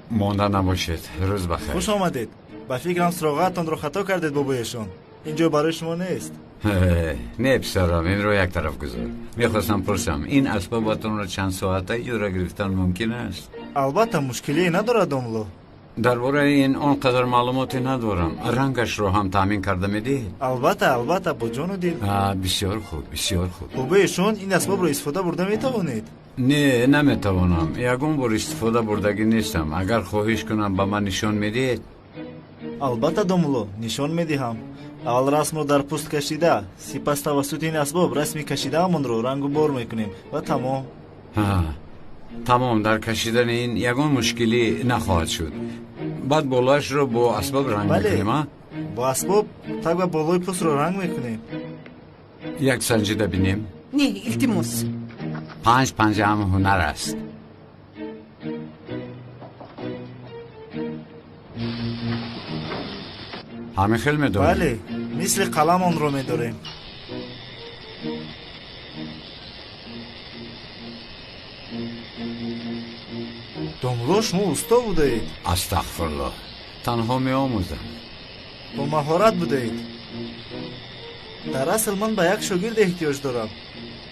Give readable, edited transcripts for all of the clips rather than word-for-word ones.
Монда набошед. Рӯз бахайр. Хуш омадед. Ба фикрам суроғаатонро хато кардед, бобоешон. Ин ҷо барои шумо нест. Не, писарам, инро як тараф гузор. Мехостам пурсам, ин асбобатонро чанд соата иҷора гирифтан мумкин аст? Албатта, мушкилие надорад, домло. Дар бораи ин он қадар маълумоте надорам. Рангашро ҳам таъмин карда медиҳед? Албатта, албатта, бо ҷону дил. Бисёр хуб, бисёр хуб. Бобоешон, ин асбобро истифода бурда метавонед? Не, наметавонам. Ягон бор истифода бурдагӣ нестам. Агар хоҳиш кунам, ба ман нишон медиҳед? Албатта, домло, нишон медиҳам. Аввал расмро дар пӯст кашида, сипас тавассути ин асбоб расми кашидаамонро рангу бор мекунем ва тамом. Тамом, дар кашидани ин ягон мушкилӣ нахоҳад шуд. Баъд болоашро бо асбоб ранг мекунем, а? Бо асбоб таг ва болои пӯстро ранг мекунем. Як санҷида бинем. Не, илтимос. Панҷ панҷаам ҳунар аст. Ҳамин хел медорем? Бале, мисли қалам онро медорем. Домло, шумо усто будаед. Астағфируллоҳ, танҳо меомӯзам. Бо маҳорат будаед. Дар асл ман ба як шогирд эҳтиёҷ дорам.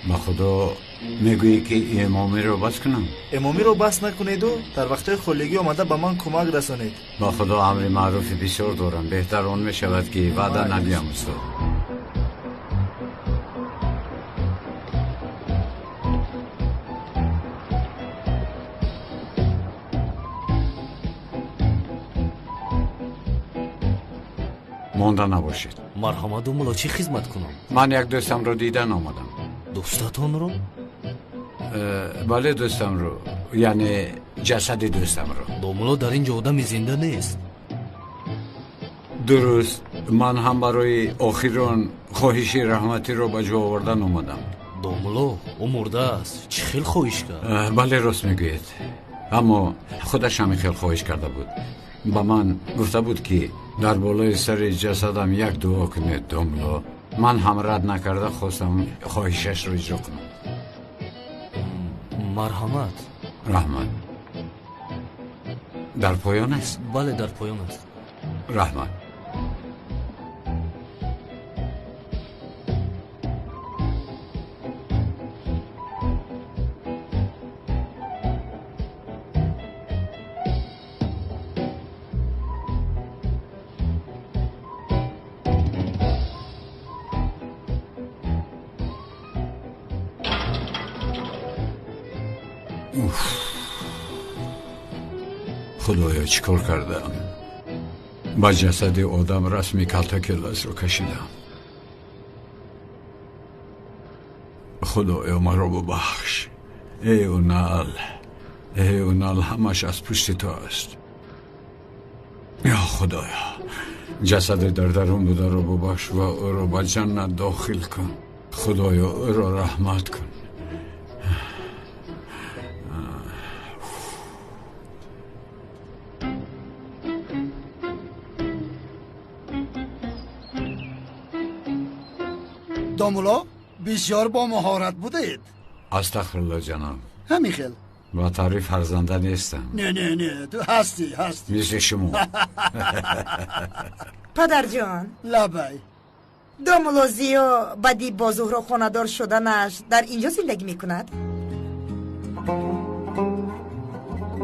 Ба худо мегӯӣ, ки эмомиро бас кунам? Эмомиро бас накунеду дар вақтҳои холигӣ омада ба ман кӯмак расонед. Ба худо амри маъруфи бисёр дорам. Беҳтар он мешавад, ки ваъда надиҳам, устод. Монда набошед. Марҳамат, домулло, чӣ хизмат кунам? Ман як дӯстамро дидан омадам. Дӯстатонро? Бале, дӯстамро, яъне ҷасади дӯстамро. Домулло, дар ин ҷо одами зинда нест. Дуруст, ман ҳам барои охирон хоҳиши раҳматиро ба ҷо овардан омадам. Домулло, ӯ мурдааст. Чӣ хел хоҳиш кард? Бале, рост мегӯед, аммо худаш ҳамин хел хоҳиш карда буд. Ба ман гуфта буд, ки дар болои сари ҷасадам як дуо кунед, домло. Ман ҳам рад накарда хостам хоҳишашро иҷро кунам. Марҳамат. Раҳмат. Дар поён аст? Бале, дар поён аст. Раҳмат. Худоё, чӣ кор кардам? Ба ҷасади одам расми калтакеласро кашидам. Худоё, маро бубахш. Эй Унал, эй Унал, ҳамаш аз пушти ту аст. Ё Худоё, ҷасади дар дарун бударо бубахш ва ӯро ба ҷаннат дохил кун. Худоё, ӯро раҳмат кун. Домулло, бисёр бо маҳорат будаед. Астағфируллоҳ, ҷаноб. Ҳамин хел. Ба таври фарзанда нестам. Не, не, не, ту ҳастӣ, ҳастӣ. Мисли шумо. Падарҷон. Лабай. Домулло Зиё баъди бо Зуҳро хонадор шуданаш дар инҷо зиндагӣ мекунад?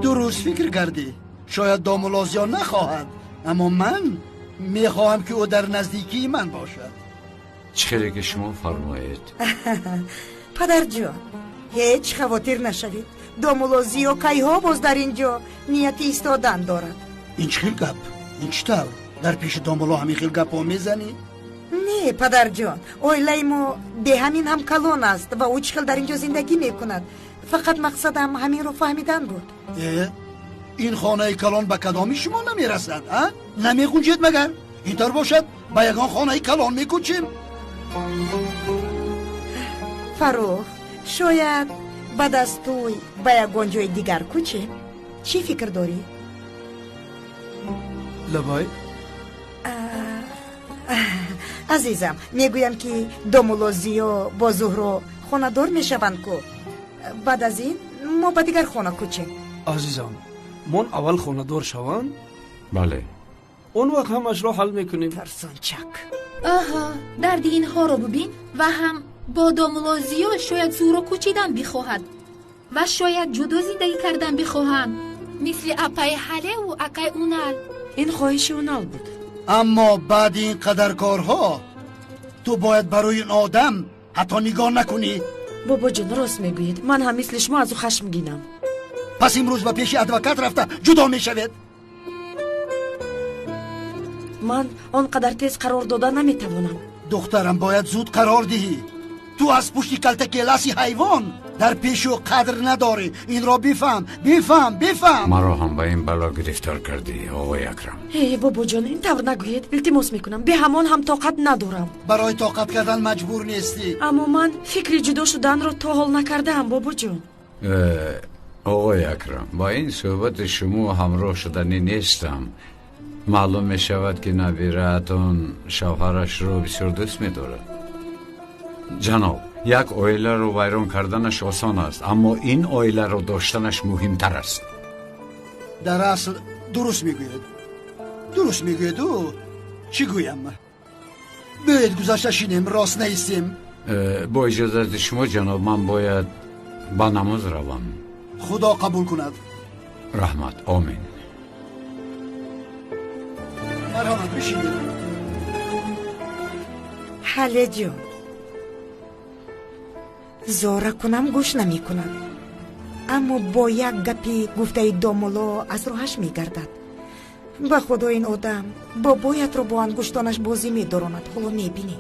Дуруст фикр кардӣ. Шояд домулло Зиё нахоҳад, аммо ман мехоҳам, ки ӯ дар наздикии ман бошад. Чӣ хеле ки шумо фармоед. Падарҷон, ҳеҷ хавотир нашавед. Домулло Зиё кайҳо боз дар ин ҷо нияти истодан дорад. Ин чӣ хел гап? Ин чӣ тавр? Дар пеши домулло ҳамин хел гапҳо мезанӣ? Не, падарҷон, оилаи мо беҳамин ҳам калон аст ва ӯ чӣ хел дар ин ҷо зиндагӣ мекунад. Фақат мақсадам ҳаминро фаҳмидан буд. Э, ин хонаи калон ба кадоми шумо намерасад, а? Намегунҷед магар? Ин тавр бошад, ба ягон хонаи калон мекӯчем. Фаррух, шояд баъд аз тӯй ба ягон ҷои дигар кӯчем. Чӣ фикр дорӣ? Лабай. Азизам, мегӯям, ки домулло Зиё бо Зуҳро хонадор мешаванд ку. Баъд аз ин мо ба дигар хона кӯчем. Азизам, мон аввал хонадор шаванд? Бале. Он вақт ҳамашро ҳал мекунем. Тарсончак. Аҳа, дарди инҳоро бубин ва ҳам бо домулло Зиё шояд зӯро кӯчидан бихоҳад ва шояд ҷудо зиндагӣ кардан бихоҳанд, мисли апаи Ҳалеву акай Унал. Ин хоҳиши Унал буд. Аммо баъди ин қадар корҳо ту бояд барои ин одам ҳатто нигоҳ накунӣ. Бобоҷон, рост мегӯед, ман ҳам мисли шумо аз ӯ хашмгинам. Пас имрӯз ба пеши адвокат рафта ҷудо мешавед. Ман он қадар тез қарор дода наметавонам. Духтарам, бояд зуд қарор диҳӣ. Ту аз пушти калтакеласи ҳайвон дар пеши ӯ қадр надорӣ. Инро бифаҳм, бифаҳм, бифаҳм. Маро ҳам ба ин бало гирифтор кардӣ, оғои Акрам. Э, бобоҷон, ин тавр нагӯед, илтимос мекунам. Бе ҳамон ҳам тоқат надорам. Барои тоқат кардан маҷбур нестӣ. Аммо ман фикри ҷудо шуданро то ҳол накардаам, бобоҷон. Оғои Акрам, бо ин суҳбати шумо ҳамроҳ шуданӣ нестам. Маълум мешавад, ки набираатон шавҳарашро бисёр дӯст медорад. Ҷаноб, як оиларо вайрон карданаш осон аст, аммо ин оиларо доштанаш муҳимтар аст. Дар асл дуруст мегӯед, дуруст мегӯед. Ӯ чӣ гӯям? Биёед гузашта шинем, рост наистем. Бо иҷозати шумо, ҷаноб, ман бояд ба намоз равам. Худо қабул кунад. Раҳмат, омин. Марҳамат, бишинед. Ҳалеҷон, зора кунам гӯш намекунад, аммо бо як гапи гуфтаи домулло аз роҳаш мегардад. Ба худо, ин одам бобоятро бо ангуштонаш бозӣ медоронад. Ҳоло мебинӣ.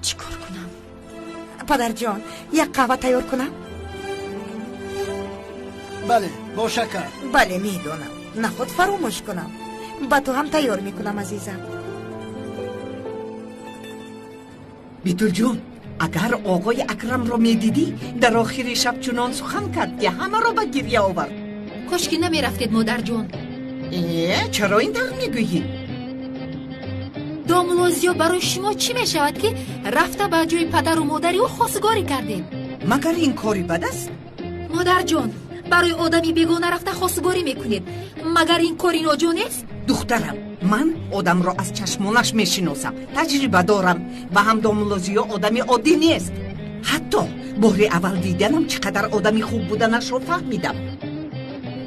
Чӣ кор кунам? Падарҷон, як қаҳва тайёр кунам? Бале, бо шакар. Бале, медонам. Наход фаромӯш кунам. Ба ту ҳам тайёр мекунам, азизам. Битулҷон, агар оғои Акрамро медидӣ, дар охири шаб чунон сухан кард, ки ҳамаро ба гирья овард. Кошки намерафтед, модарҷон. Э, чаро ин тавр мегӯӣ? Домулло Зиё барои шумо чӣ мешавад, ки рафта ба ҷои падару модари ӯ хостгорӣ кардед? Магар ин кори бад аст? Модарҷон, барои одами бегона рафта хостгорӣ мекунед, магар ин кори ноҷо нест? Духтарам, ман одамро аз чашмонаш мешиносам, таҷриба дорам ва ҳам домулло Зиё одами оддӣ нест. Ҳатто бори аввал диданам чӣ қадар одами хуб буданашро фаҳмидам.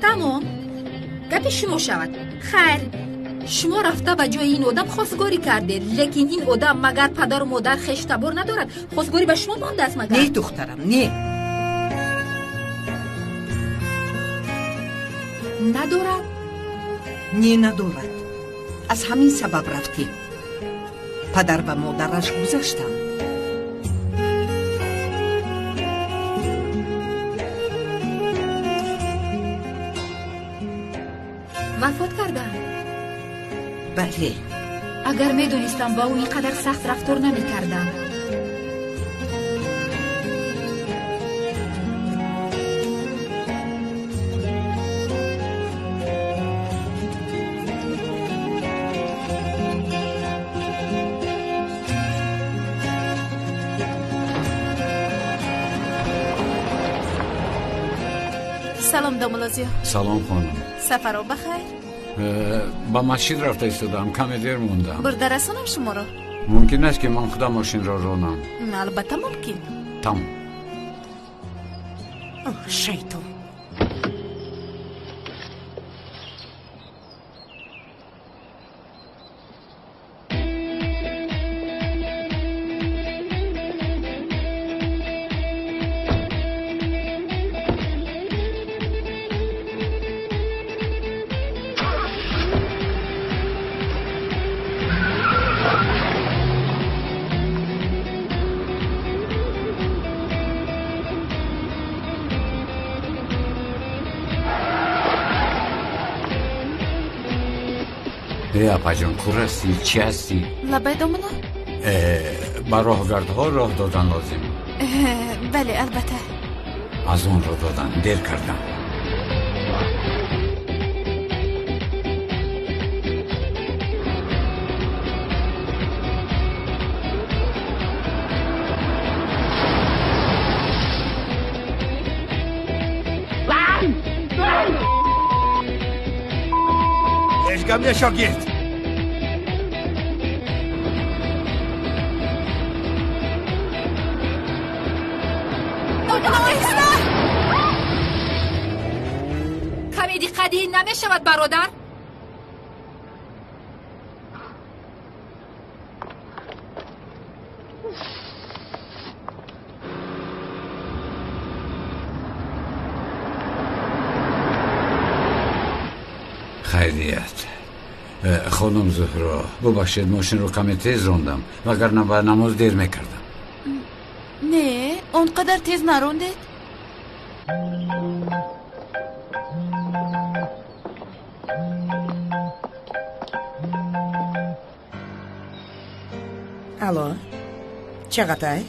Тамом, гапи шумо шавад. Хайр, шумо рафта ба ҷои ин одам хостгорӣ кардед, лекин ин одам магар падару модар, хештабор надорад? Хостгорӣ ба шумо мондааст магар? Не, духтарам, не. Надорад? Не, надорад. Аз ҳамин сабаб рафтем. Падар ва модараш гузаштанд. Вафот карданд? Бале. Агар медонистам, ба ӯ ин қадар сахт рафтор намекардам. Салом, домулло Зиё. Салом, хонум. Сафаро ба хайр? Ба масҷид рафта истодаам, каме дер мондам. Бурда расонам шуморо? Мумкин аст, ки ман худам мошинро ронам? Албатта мумкин. Тамом. Шайтон. Э, апаҷон, кур ҳастӣ, чӣ ҳастӣ? Лабай, домулло. Ба роҳгардҳо роҳ додан лозим. Бале, албатта. Аз онро додан дер кардам. Ҳеҷ гап не, шогирд. Каме диққат диҳӣ намешавад, бародар? Хайрият, хонум Зуҳро, бубахшед, мошинро каме тез рондам, вагарна ба намоз дер мекардам. Не, он қадар тез нарондед. Алло, Чағатай,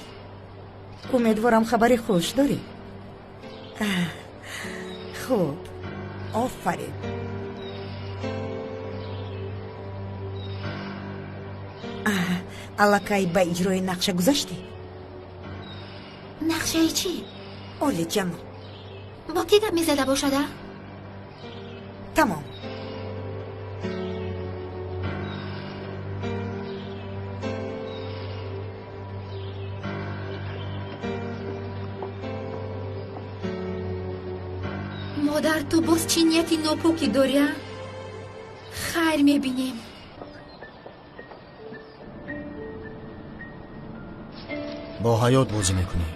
умедворам, хабари хуш дорӣ. Хуб, офарин. Аллакай ба иҷрои нақша гузаштӣ? Нақшаи чӣ? Олиҷаноб. Бо кӣ гап мезада бошада? Тамом. Модар, ту боз чӣ нияти нопокӣ дорӣ, а? Хайр, мебинем. Бо ҳаёт бозӣ мекунӣ,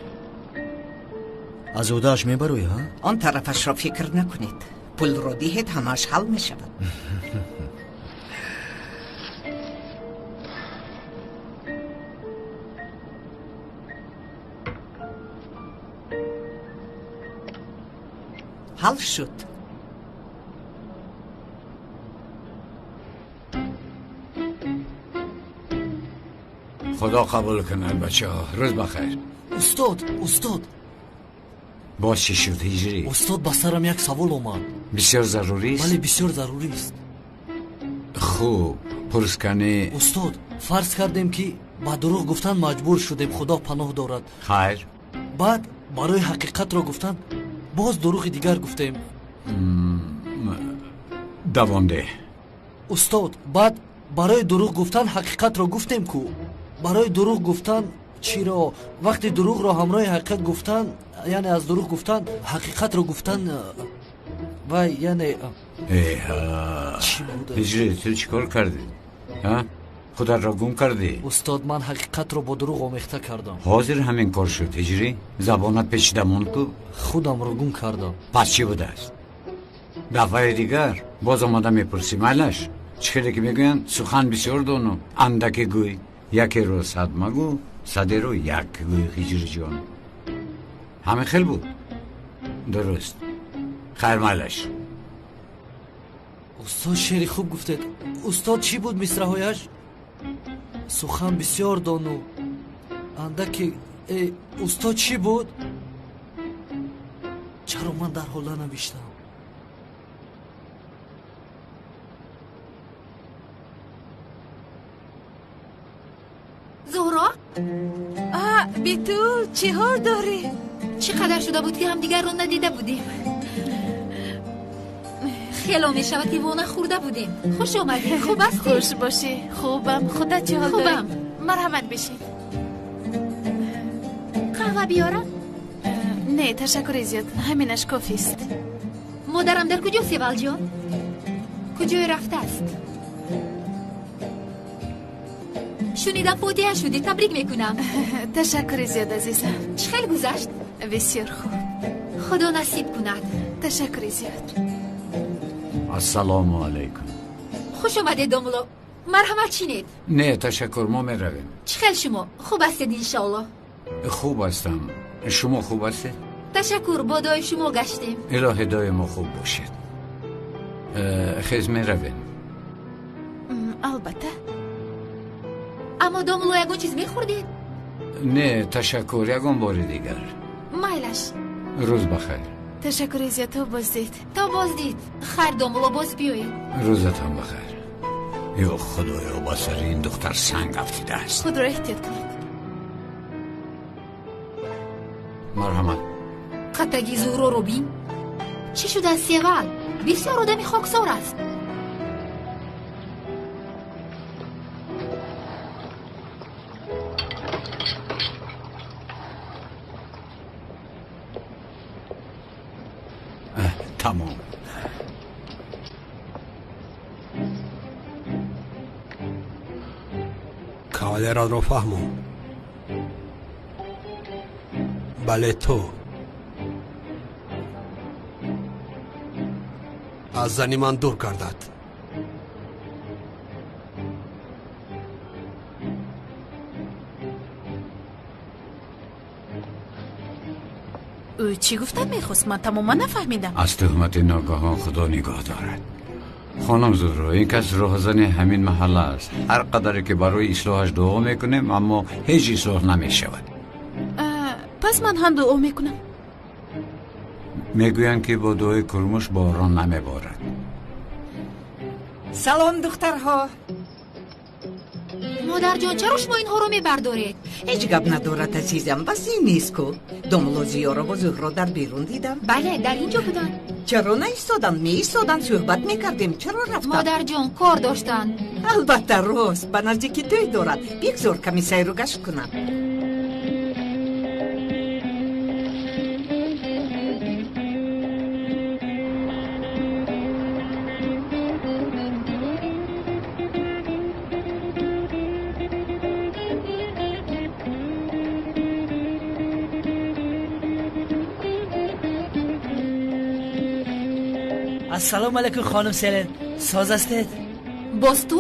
аз ӯдааш мебароӣ, ҳа? Он тарафашро фикр накунед. Пулро диҳед, ҳамааш ҳал мешавад. Ҳал шуд. Худо қабул кунад, бачаҳо, рӯз бахайр. Устод, устод. Боз чӣ шуд, Ҳиҷрӣ? Устод, ба сарам як савол омад. Бисёр зарурист? Бале, бисёр зарурист. Хуб, пурскани. Устод, фарз кардем, ки ба дурӯғ гуфтан маҷбур шудем, Худо паноҳ дорад. Хайр. Баъд барои ҳақиқатро гуфтан боз дурӯғи дигар гуфтем. Давом деҳ. Устод, баъд барои дурӯғ гуфтан ҳақиқатро гуфтем ку. Барои дурӯғ гуфтан чиро? Вақти дурӯғро ҳамроҳи ҳақиқат гуфтан, яъне аз дурӯғ гуфтан ҳақиқатро гуфтан, вай, яъне Ҳиҷрӣ, ту чӣ кор кардӣ, а? Худатро гум кардӣ. Устод, ман ҳақиқатро бо дурӯғ омехта кардам. Ҳозир ҳамин кор шуд, Ҳиҷрӣ. Забонат печида монд ку. Худамро гум кардам. Пас чӣ будааст? Дафъаи дигар боз омода мепурсӣ, майлаш? Чӣ хеле ки мегӯянд, сухан бисёр дону андаке гӯй, якеро сад магӯ, садеро як гӯй. Ҳиҷриҷон, ҳамин хел буд, дуруст? Хайр, майлаш. Устод, шеъри хуб гуфтед. Устод, чӣ буд мисраҳояш? Сухан бисёр дону андаке. Устод, чӣ буд? Чаро ман дарҳол нанавиштам? Зуҳро? А, Битул, чӣ ҳол дорӣ? Чӣ қадар шуда буд, ки ҳамдигарро надида будем. Хело мешавад, ки вона хӯрда будем. Хуш омадӣ, хуб ҳастӣ? Хуш бошӣ, хубам. Худат чӣ ҳол дорӣ? Хубам. Марҳамат, бишин. Қаҳва биёрам? Не, ташаккури зиёд, ҳаминаш кофист. Модарам дар куҷо, Севалҷон? Куҷое рафтааст? Шунидам, фотиҳа шудӣ, табрик мекунам. Ташаккури зиёд, азизам. Чӣ хел гузашт? Бисёр хуб. Худо насиб кунад. Ташаккури зиёд. Ассалому алайкум. Хуш омадед, домуло, марҳамат, чинед. Не, ташаккур, мо меравем. Чӣ хел шумо, хуб ҳастед, иншоалло? Хуб ҳастам, шумо хуб ҳастед? Ташаккур, бо дуои шумо гаштем. Илоҳи доимо хуб бошед. Хез, меравем. Албатта. Аммо, домуло, ягон чиз мехӯрдед? Не, ташаккур, ягон бори дигар. Майлаш. Рӯз бахайр. Ташаккури зиёд, то боздид. То боздид. Хайр, домуло, боз биёед. Рӯзатон бахайр. Ё Худоё, ба сари ин духтар санг афтидааст. Худро эҳтиёт кунед. Марҳамат. Қаттаги Зуҳроро бин, чӣ шудааст? Севал бисёр одами хоксор аст. Тамом. Кавалератро фаҳмон. Бале, ту аз зани ман дур гардад. Ӯ чӣ гуфтан мехост? Ман тамоман нафаҳмидам. Аз туҳмати ногаҳон Худо нигоҳ дорад. Хонум Зуҳро, ин кас роҳзани ҳамин маҳалла аст. Ҳар қадаре ки барои ислоҳаш дуо мекунем, аммо ҳеҷ ислоҳ намешавад. Пас ман ҳам дуо мекунам. Мегӯянд, ки бо дуои курмуш борон намеборад. Салом, духтарҳо. Модарҷон, чаро шумо инҳоро мебардоред? Ҳеҷ гап надорад, азизам. Бас ин нест ку. Домулло Зиёро бо Зуҳро дар берун дидам. Бале, дар ин ҷо буданд. Чаро наистоданд? Меистоданд, суҳбат мекардем. Чаро рафтанд? Модарҷон, кор доштанд. Албатта, рост. Ба наздики тӯй дорад. Бигзор ками сайру гашт кунам. Ассалому алайкум, хонум Селен. Соз ҳастед? Боз ту?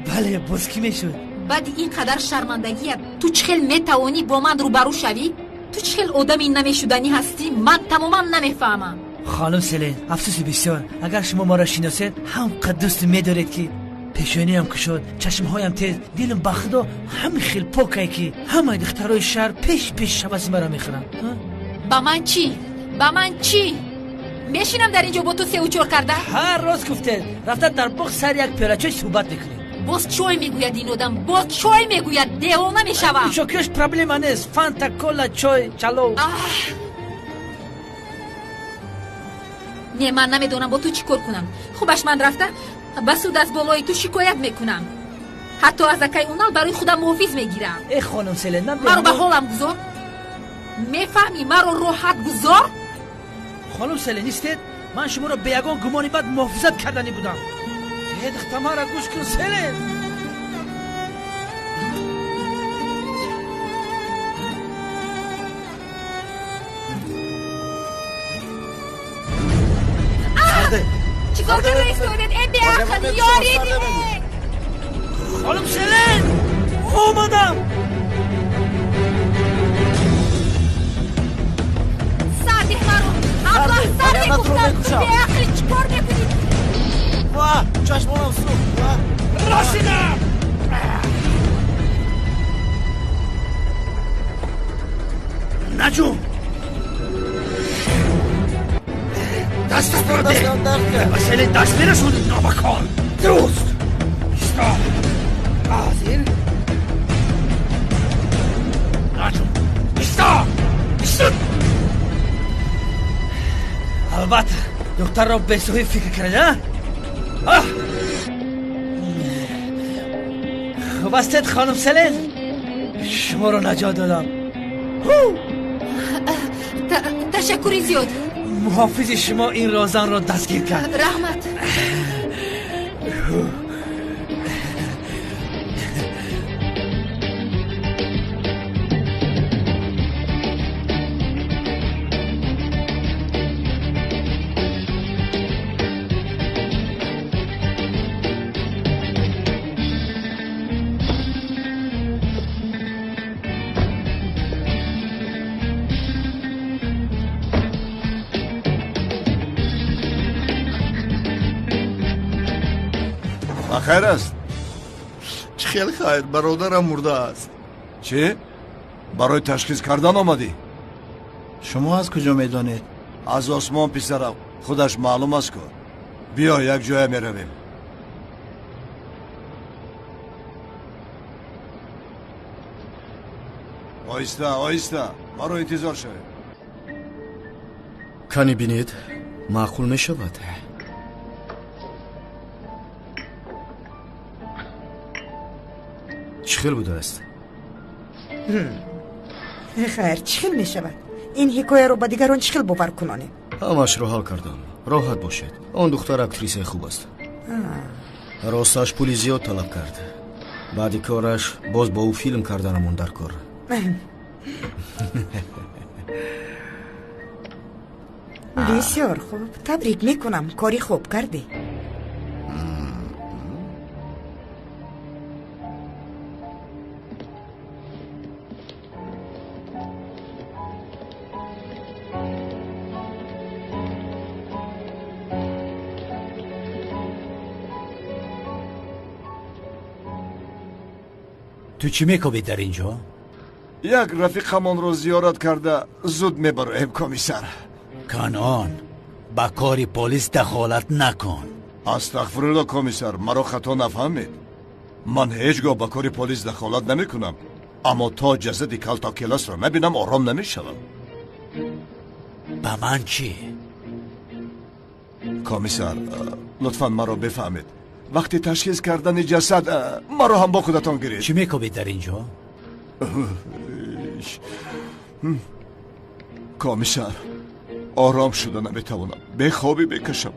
Бале, боз кӣ мешуд? Баъди ин қадар шармандагият ту чӣ хел метавонӣ бо ман рӯбарӯ шавӣ? Ту чӣ хел одами намешуданӣ ҳастӣ? Ман тамоман намефаҳмам. Хонум Селен, афсӯси бисёр. Агар шумо моро шиносед, ҳам қад дӯст медоред, ки пешониям кушод, чашмҳоям тез, дилам ба Худо ҳамин хел покае, ки ҳамаи духтарои шаҳр пеш пеш ҳаваси маро мехӯранд. Ба ман чӣ? Ба ман чӣ? Мешинам дар ин ҷо бо ту сеу чор карда? Ҳар рост гуфтед. Рафта дар боғ сари як пиёла чой суҳбат мекунем. Боз чой мегӯяд ин одам, боз чой мегӯяд, девона мешавам. Нӯшокиёш проблема нест. Фанта, кола, чой, чалов. Не, ман намедонам бо ту чӣ кор кунам. Хубаш ман рафта ба суд аз болои ту шикоят мекунам. Ҳатто аз акай Унал барои худам муҳофиз мегирам. Э, хонум Селен, маро ба ҳолам гузор. Мефаҳмӣ, маро роҳат гузор. Хонум Селен, истед. Ман шуморо бе ягон гумони бад муҳофизат карданӣ будам. Э, духта, маро гӯш кун, Селен. Чӣ кор карда истодед? Э, беақл, ёрид! Хонум Селен, омадам. Сардеҳ маро! Аблаҳ, сардеҳ гуфтам! Ту беақлӣ, чӣ кор мекунӣ? Ва, чашмонам сӯхт. Расидам! Наҷум! Дастатро деҳ! Ба Селен даст мерасонӣ, номакон! Дуруст! Исто! Ҳозир! Наҷум! Исто! Исто! Албатта, духтарро бесоҳиб фикр кард, а? Хуб ҳастед, хонум Селен? Шуморо наҷот додам. Ташаккури зиёд. Муҳофизи шумо ин розанро дастгир кард. Раҳмат. Хайр аст? Чӣ хел хайр, бародарам мурдааст. Чӣ? Барои ташхис кардан омадӣ? Шумо аз куҷо медонед? Аз осмон, писарам, худаш маълум аст ку. Биё, як ҷоя меравем. Оҳиста, оҳиста, маро интизор шавед. Кани бинед, маъқул мешавад. Чӣ хел будааст? Хайр, чӣ хел мешавад? Ин ҳикояро ба дигарон чӣ хел бовар кунонем? Ҳамаашро ҳал кардам. Роҳат бошед, он духтар актрисаи хуб аст. Росташ пули зиёд талаб кард. Баъди кораш боз бо ӯ филм карданамон дар кор. Бисёр хуб, табрик мекунам, кори хуб кардӣ. Ту чӣ мекобӣ дар ин ҷо? Як рафиқамонро зиёрат карда зуд мебароем, комиссар. Канон, ба кори полис дахолат накун. Астағфирулло, комиссар, маро хато нафаҳмед. Ман ҳеҷ гоҳ ба кори полис дахолат намекунам, аммо то ҷасади Калтакеласро набинам ором намешавам. Ба ман чӣ? Комиссар, лутфан маро бифаҳмед. Вақти ташхис кардани ҷасад маро ҳам бо худатон гиред. Чӣ мекобед дар ин ҷо? Комиссар, ором шуда наметавонам, бехобӣ мекашам.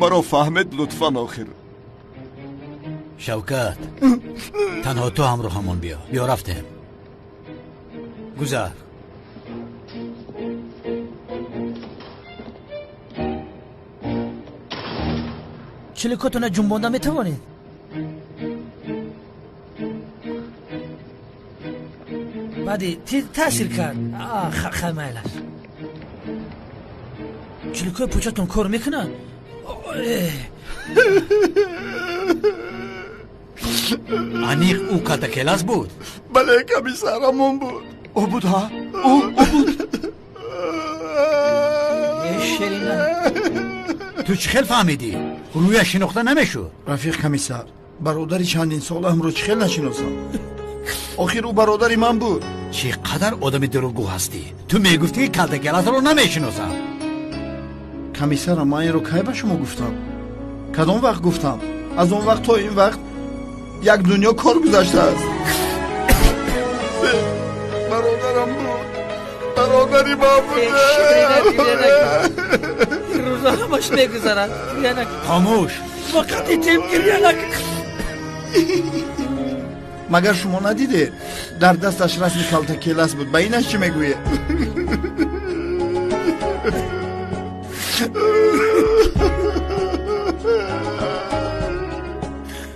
Маро фаҳмед лутфан охир. Шавкат, танҳо ту ҳамроҳамон биё. Биё рафтем. Гузар. Чиликотона ҷунбонда метавонед? Баъди таъсир кард. Хай, майлаш. Чиликои пӯчатон кор мекунад? Аниқ ӯ Калтакелас буд? Бале, комиссар, ҳамон буд. Ӯ буд, ҳа? Ӯ буд. Шерина. Ту чӣ хел фаҳмидӣ? Рӯяш шинохта намешуд. Рафиқ комиссар, бародари чандин солаамро чӣ хел нашиносам? Охир ӯ бародари ман буд. Чӣ қадар одами дурӯғгӯ ҳастӣ? Ту мегуфтӣ ки Калтакеласро намешиносам. Комиссарам, ман инро кай ба шумо гуфтам? Кадом вақт гуфтам? Аз он вақт то ин вақт як дунё кор гузаштааст. Бародарам буд, бародари ман буд. Рӯза ҳамаш мегузарад. Хомӯш. Вақти тим гиря накун. Магар шумо надидед? Дар дасташ расми Калтакелас буд. Ба инаш чӣ мегӯед?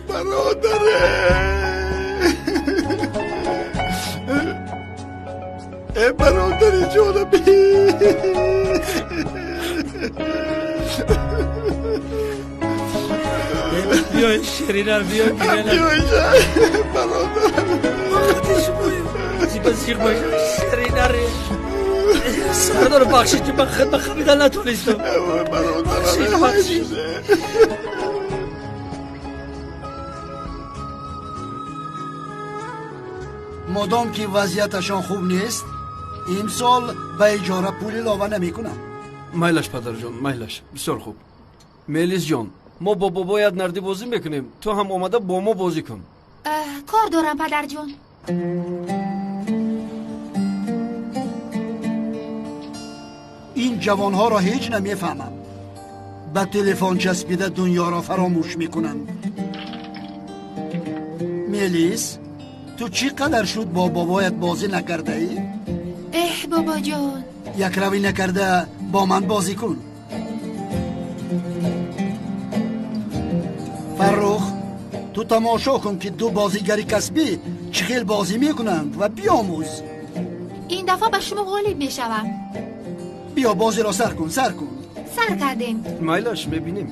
Бародаре, э бародари ҷонами. Биёй, Ширина, биё, биёй, бародарам. Вақти шумоем. Зиба зиқ бошам, Ширинаре. Сардор, бахшид, ки ман хидмат хамида натонистам. Бародарам, бахшид. Модом ки вазъияташон хуб нест, имсол ба иҷора пул илова намекунам. Майлаш, падарҷон, майлаш. Бисёр хуб. Мелисҷон, мо бо бобоят нардӣ бозӣ мекунем. Ту ҳам омада бо мо бозӣ кун. Кор дорам, падарҷон. Ин ҷавонҳоро ҳеҷ намефаҳмам. Ба телефон часпида дунёро фаромӯш мекунанд. Мелис, ту чӣ қадар шуд бо бобоят бозӣ накардаӣ? Эҳ, бобоҷон, якравӣ накарда бо ман бозӣ кун. Фаррух, ту тамошо кун ки ду бозигари касбӣ чӣ хел бозӣ мекунанд ва биомӯз. Ин дафъа ба шумо ғолиб мешавам. Биё, бозиро сар кун, сар кун. Сар кардем. Майлаш, мебинем.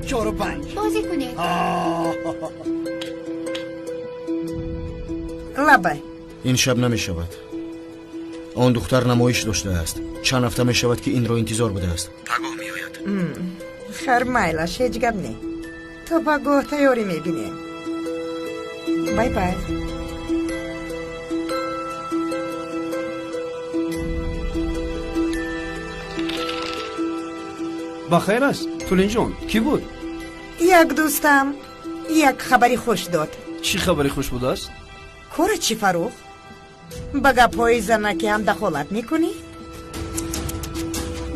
Чору панҷ. Бозӣ кунед. Лабай. Ин шаб намешавад. Он духтар намоиш доштааст. Чанд ҳафта мешавад ки инро интизор будааст. Пагоҳ меояд. Хар, майлаш, ҳеҷ гап не. То пагоҳ тайёрӣ мебинем. Бай бай. Ба хайр аст, Тулинҷон. Кӣ буд? Як дӯстам як хабари хуш дод. Чӣ хабари хуш будааст? Кора чӣ, Фаррух? Ба гапҳои занаке ҳам дахолат мекунӣ?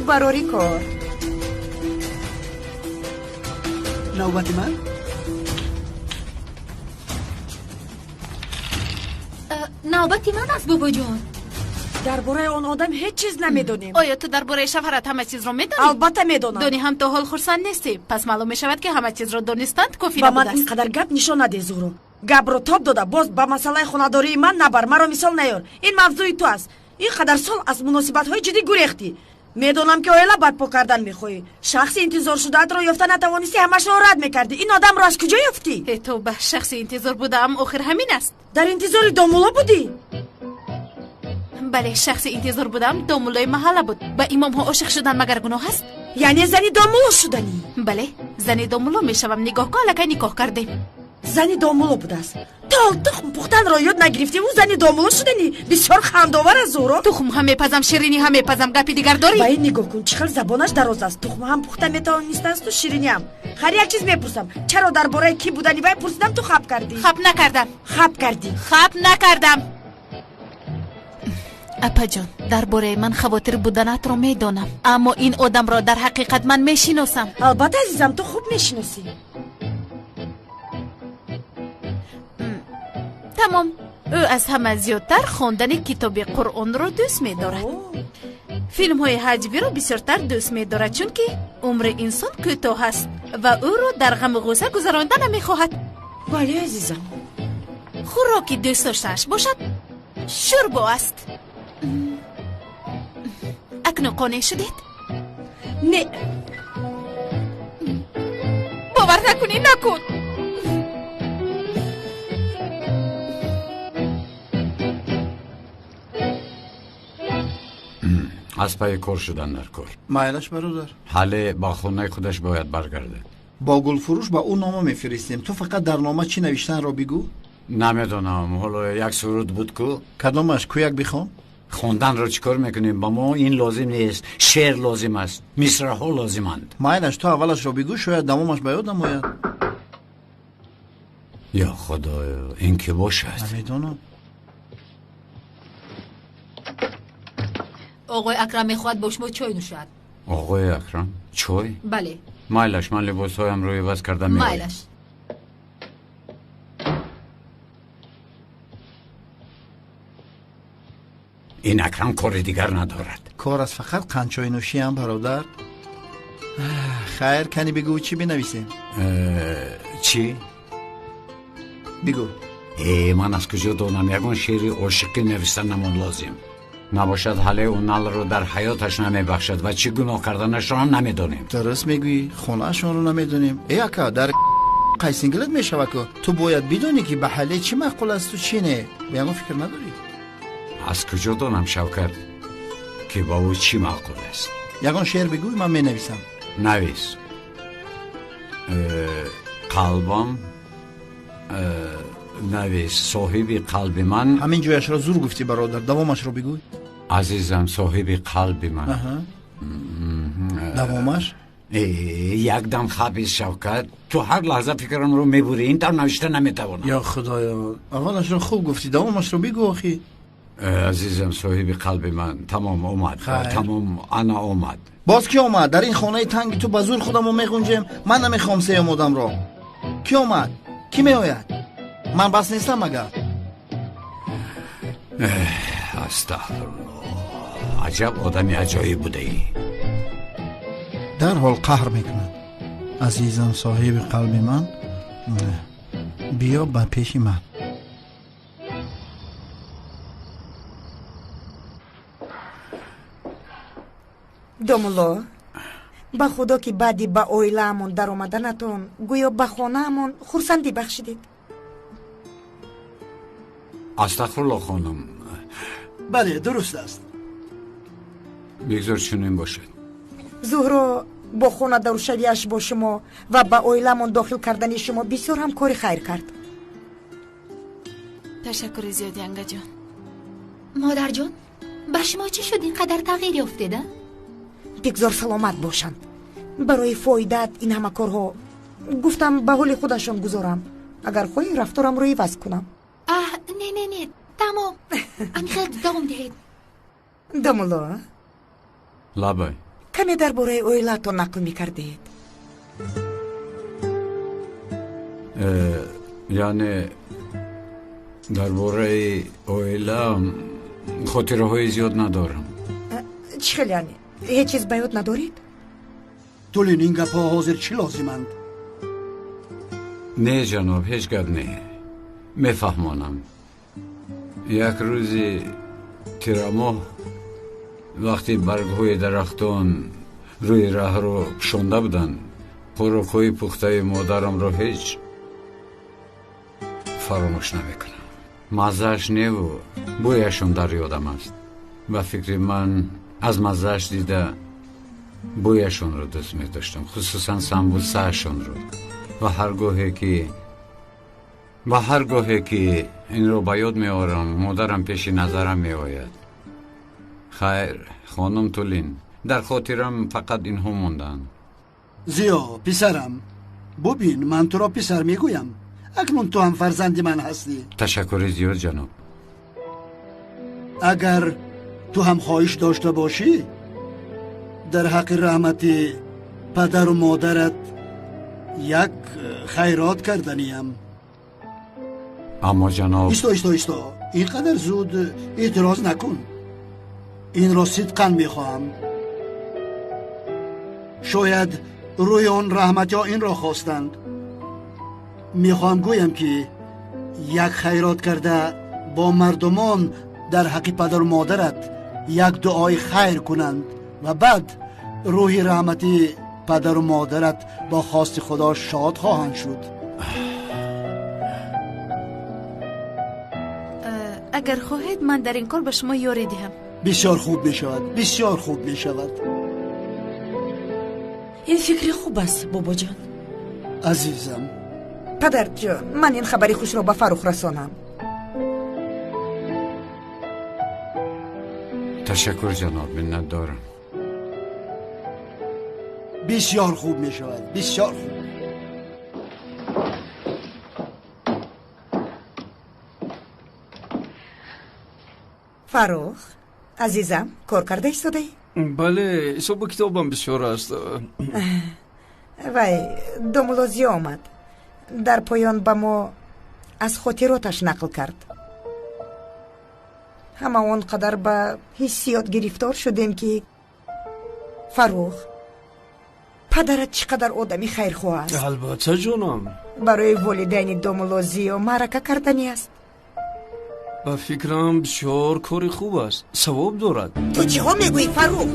Барори кор. Навбати ман? Навбати ман аст, бобоҷон. Дар бораи он одам ҳеҷ чиз намедонем. Оё ту дар бораи шавҳарат ҳама чизро медонӣ? Албатта медонам. Донӣ ҳам то ҳол хурсанд нестӣ. Пас маълум мешавад, ки ҳама чизро донистанд кофӣ Ба ман набудааст. ин қадар гап нишон надеҳ, Зуҳро. Гапро тоб дода, боз ба масъалаи хонадории ман набар, маро мисол наёр. Ин мавзӯи ту аст. Ин қадар сол аз муносибатҳои ҷиддӣ гурехтӣ. Медонам, ки оила барпо кардан мехоҳӣ. Шахси интизоршудаатро ёфта натавонистӣ, ҳамашро рад мекардӣ. Ин одамро аз куҷо ёфтӣ? Э, тавба, шахси интизор будаам охир ҳамин аст. Дар интизори домулло будӣ? Бале, шахси интизор будам домуллои маҳалла буд. Ба имомҳо ошиқ шудан магар гуноҳ аст? Яъне зани домулло шуданӣ? Бале, зани домулло мешавам. Нигоҳ кун, аллакай никоҳ кардем. Зани домулло будааст. То ҳол тухм пухтанро ёд нагирифтӣ, ӯ зани домулло шуданӣ. Бисёр хандовар аст, Зуҳро. Тухм ҳам мепазам, ширинӣ ҳам мепазам. Гапи дигар дорӣ? Ба ин нигоҳ кун, чӣ хел забонаш дароз аст. Тухм ҳам пухта метавонистасту шириниам. Хайр, як чиз мепурсам: чаро дар бораи кӣ будани вай пурсидам, ту хап кардӣ? Хап накардам. Хап кардӣ. Хап накардам. Апаҷон, дар бораи ман хавотир буданатро медонам, аммо ин одамро дар ҳақиқат ман мешиносам. Албатта, азизам, ту хуб мешиносӣ. Тамом. Ӯ аз ҳама зиёдтар хондани китоби Қуръонро дӯст медорад. Филмҳои ҳаҷвиро бисёртар дӯст медорад, чунки умри инсон кӯтоҳ аст ва ӯро дар ғаму ғусса гузаронда намехоҳад. Бале, азизам. Хӯроки дӯст доштааш бошад шӯрбо аст. Акнун қонеъ шудед? Не. Бовар накунӣ, накун. Аз пайи кор шудан дар кор. Майлаш, бародар. Ҳале ба хонаи худаш бояд баргардад. Бо гулфурӯш ба ӯ нома мефиристем. Ту фақат дар нома чӣ навиштанро бигӯ. Намедонам, ҳоло як суруд буд ку. Кадомаш? Кӯяк бихон. Хонданро чӣ кор мекунем? Ба мо ин лозим нест. Шеър лозим аст, мисраҳо лозиманд. Майлаш, ту аввалашро бигӯ, шояд давомаш ба ёдам ояд. Ё худоё, ин кӣ бошад? Намедонам. Оғои Акрам мехоҳад бо шумо чой нӯшад. Оғои Акрам? Чой? Бале. Майлаш, ман либосҳоямро иваз карда меоям. Майлаш. Ин Акрам кори дигар надорад. Кор аз фақат қандчойнӯшиам, бародар. Хайр, кани бигӯ, чӣ бинависем? Чӣ? Бигӯ. Э, ман аз куҷо донам? Ягон шеъри ошиқӣ нависта намон лозим. Набошад, ҳале ӯ налро дар ҳаёташ намебахшад ва чӣ гуноҳ карданашро ҳам намедонем. Дуруст мегӯӣ, хонаашонро намедонем. Э, ака, дар қайсинглат мешава ку. Ту бояд бидонӣ, ки ба ҳале чӣ маъқул асту чӣ не. Ба ягон фикр надорӣ? Аз куҷо донам, Шавкат, ки ба ӯ чӣ маъқул аст? Ягон шеър бигӯй, ман менависам. Навис. Қалбам, навис, соҳиби қалби ман. Ҳамин ҷояшро зур гуфтӣ, бародар, давомашро бигӯй. Азизам, соҳиби қалби ман. Давомаш? Якдам хабис, Шавкат, ту ҳар лаҳза фикрамро мебурӣ, ин тавр навишта наметавонам. Ё худоё, аввалашро хуб гуфтӣ, давомашро бигӯ охӣ. Азизам, соҳиби қалби ман. Тамом, омад. Тамом, ана омад. Боз кӣ омад? Дар ин хонаи танги ту ба зур худамо меғунҷем. Ман намехоҳам сеюм одамро. Кӣ омад? Кӣ меояд? Ман бас нестам магар? Астағфируллоҳ, аҷаб одами аҷоиб будаӣ. Дарҳол қаҳр мекунад. Азизам, соҳиби қалби ман, биё ба пеши ман. Домулло, ба худо ки баъди ба оилаамон даромаданатон гӯё ба хонаамон хурсандӣ бахшидед. Астағфируллоҳ, хонум. Бале, дуруст аст. Бигзор чунин бошад. Зуҳро бо хонадоршавиаш бо шумо ва ба оиламон дохил кардани шумо бисёр ҳам кори хайр кард. Ташаккури зиёд, Янгаҷон. Модарҷон, ба шумо чӣ шуд ин қадар тағйир ёфтеда? Бигзор саломат бошанд. Барои фоидаат ин ҳама корҳо гуфтам ба ҳоли худашон гузорам. Агар хоҳӣ, рафторамро иваз кунам. Аҳ, не, не, не. Ҳамин хел давом диҳед. Домулло. Лабай. Каме дар бораи оилаатон нақл мекардед. Яъне дар бораи оилаам хотираҳои зиёд надорам. Чӣ хел яъне? Ҳеҷ чиз ба ёд надоред? Тулин, ин гапҳо ҳозир чӣ лозиманд? Не, ҷаноб, ҳеҷ гап не. Мефаҳмонам. Як рӯзи тирамоҳ вақте баргҳои дарахтон рӯи раҳро пӯшонда буданд, хӯрокҳои пухтаи модарамро ҳеҷ фаромӯш намекунам. Маззааш неву бӯяшон дар ёдам аст. Ба фикри ман, аз маззааш дида бӯяшонро дӯст медоштам, хусусан самбусаашонро. Ва ҳар гоҳе ки инро ба ёд меорам, модарам пеши назарам меояд. Хайр, хонум Тулин, дар хотирам фақат инҳо монданд. Зиё, писарам, бубин, ман туро писар мегӯям. Акнун ту ҳам фарзанди ман ҳастӣ. Ташаккури зиёд, ҷаноб. Агар ту ҳам хоҳиш дошта бошӣ, дар ҳаққи раҳмати падару модарат як хайрот карданиям. Аммо ҷаноб. Исто, исто, исто, ин қадар зуд эътироз накун. Инро сидқан мехоҳам. Шояд рӯи он раҳматиҳо инро хостанд. Мехоҳам гӯям, ки як хайрот карда бо мардумон дар ҳаққи падару модарат як дуои хайр кунанд ва баъд рӯҳи раҳмати падару модарат бо хости Худо шод хоҳанд шуд. Агар хоҳед, ман дар ин кор ба шумо ёрӣ диҳам. Бисёр хуб мешавад, бисёр хуб мешавад. Ин фикри хуб аст, бобоҷон. Азизам. Падарҷон, ман ин хабари хушро ба Фаррух расонам. Ташаккур, ҷаноб, миннатдорам. Бисёр хуб мешавад, бисёр хуб. Фаррух, азизам, кор карда истодаӣ? Бале, ҳисобу китобам бисёр аст. Вай, домулло Зиё омад. Дар поён ба мо аз хотироташ нақл кард. Ҳама он қадар ба ҳиссиёт гирифтор шудем, ки Фаррух, падарат чӣ қадар одами хайрхоҳ аст. Албатта, ҷонам. Барои волидайни домулло Зиё маърака карданӣ аст. Ба фикрам, бисёр кори хуб аст, савоб дорад. Ту чиҳо мегӯӣ, Фаррух?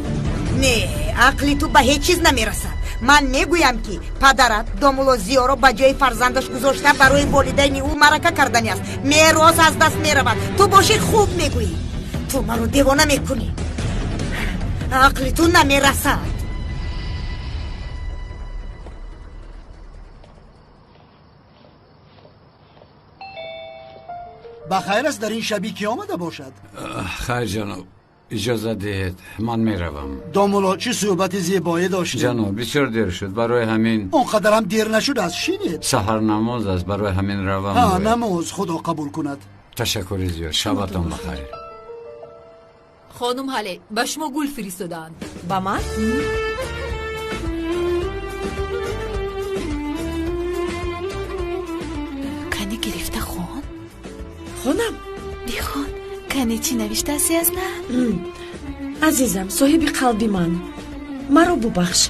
Не, ақли ту ба ҳеҷ чиз намерасад. Ман мегӯям, ки падарат домулло Зиёро ба ҷои фарзандаш гузошта барои волидайни ӯ маърака карданӣ аст. Мерос аз даст меравад. Ту бошӣ, хуб мегӯӣ. Ту маро девона мекунӣ. Ақли ту намерасад. Ба хайр аст, дар ин шабӣ ки омада бошад? Хайр, ҷаноб, иҷозат диҳед, ман меравам. Домулло, чӣ суҳбати зебое доштем. Ҷаноб, бисёр дер шуд, барои ҳамин. Он қадарам дер нашудааст, шинед. Саҳар намоз аст, барои ҳамин равам. Ҳа, намоз, Худо қабул кунад. Ташаккури зиёд, шабатон бахайр. Хонум Ҳале, ба шумо гул фиристодаанд. Ба ман? Кани, гирифта хон. Хонам? Бихон, кани, чӣ навиштааст, Язна? Азизам, соҳиби қалби ман, маро бубахш.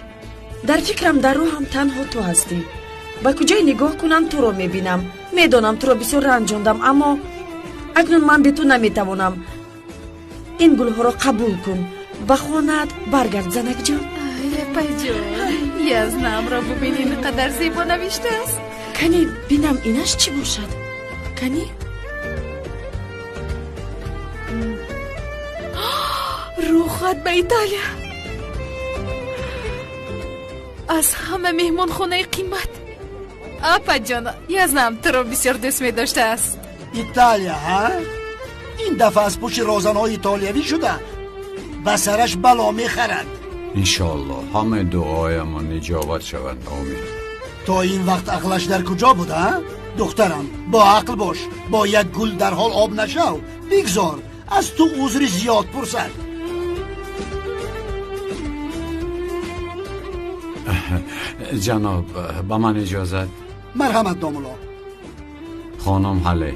Дар фикрам, дар рӯҳам танҳо ту ҳастӣ. Ба куҷое нигоҳ кунам, туро мебинам. Медонам, туро бисёр ранҷондам, аммо акнун ман бе ту наметавонам. Ин гулҳоро қабул кун, ба хонаат баргард, занакҷон. Апайҷон, Язнамро бубин, ин қадар зебо навиштааст. Кани, бинам, инаш чӣ бошад? Кани. Рӯхат ба Италия, аз ҳама меҳмонхонаи қимат. Апаҷон, Язнам туро бисёр дӯст медоштааст. Италия, ҳа? Ин дафъа аз пушти розанҳои итолиявӣ шуда ба сараш бало мехарад. Иншоалло, ҳамаи дуоямон иҷобат шаванд, омин. То ин вақт ақлаш дар куҷо буда, а? Духтарам, бо ақл бош, бо як гул дарҳол об нашав. Бигзор Аз ту узри зиёд пурсад. Ҷаноб, ба ман иҷозат? Марҳамат, домулло. Хонум Ҳале,